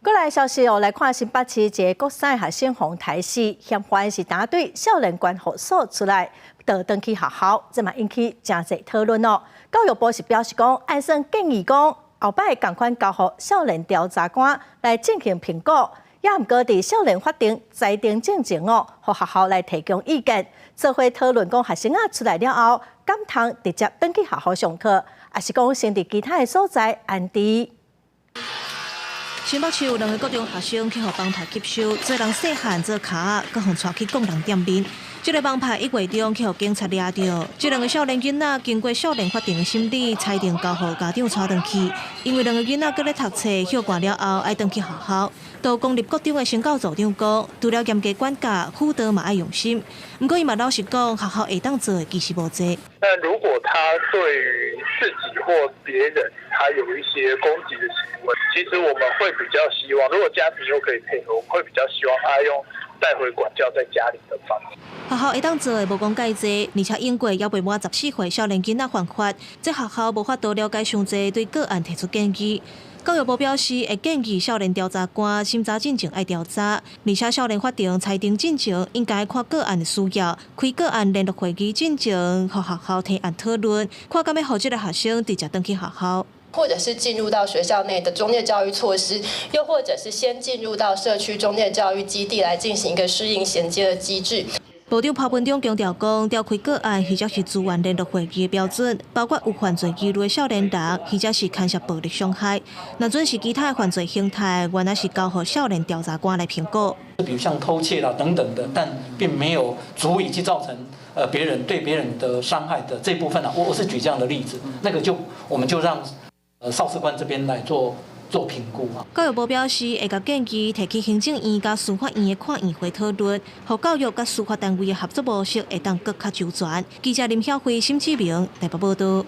過來消息哦，來看新北市一个國三學生予刣死，嫌犯是當對少年觀護所出來，就轉去學校，這嘛引起誠濟討論哦。教育部是表示講，按算建議講，後擺仝款交予少年調查官來進行評估，也毋過佇少年法庭裁定進前哦，予學校來提供意見。做伙討論講，學生仔出來了後，敢通直接轉去學校上課，抑是講先佇其他的所在安置。新北市有兩个國中學生去予幫派吸收，做人細漢做跤仔，閣予帶去摃人店面。這个幫派1月中去予警察掠著，這兩个少年囡仔經過少年法庭的審理，裁定交予家長帶轉去。因為兩个囡仔閣咧讀冊，歇寒了後愛轉去學校。到公立國中的成教組長講，除了嚴格管教，輔導嘛愛用心。毋過伊嘛老實講，學校會當做的其實無濟。那如果他對於自己或別人，他有一些攻擊的行為，其實我們會比較希望，如果家庭又可以配合，我們會比較希望他用帶回管教在家裡的方式。學校會當做的無講蓋濟，而且英國猶未滿14歲少年囡仔犯法，這學校無法度了解傷濟，對個案提出建議。教育部表示會建議少年調查官審查進前愛調查，而且少年法庭裁定進前應該看個案的需要，開個案聯絡會議進前，予學校提案討論，看敢欲予這个學生直接轉去學校。或者是進入到學校內的終介教育措施，又或者是先進入到社區終介教育基地來進行一個適應銜接的機制。部長潘文忠強調講，調開個案或者是資源聯絡會議的標準，包括有犯罪記錄的少年人，或者是牽涉暴力傷害。若準是其他的犯罪形態，原來是交予少年調查官來評估。比如像偷竊啦等等的，但並沒有足以去造成別人對別人的傷害的這部分啊，我是舉這樣的例子，那個就我們就讓少司官這邊來做評估啊。教育部表示，會共建議提去行政院佮司法院的跨院會討論，予教育佮司法單位的合作模式會當閣較周全。記者林曉慧、沈志明台北報道。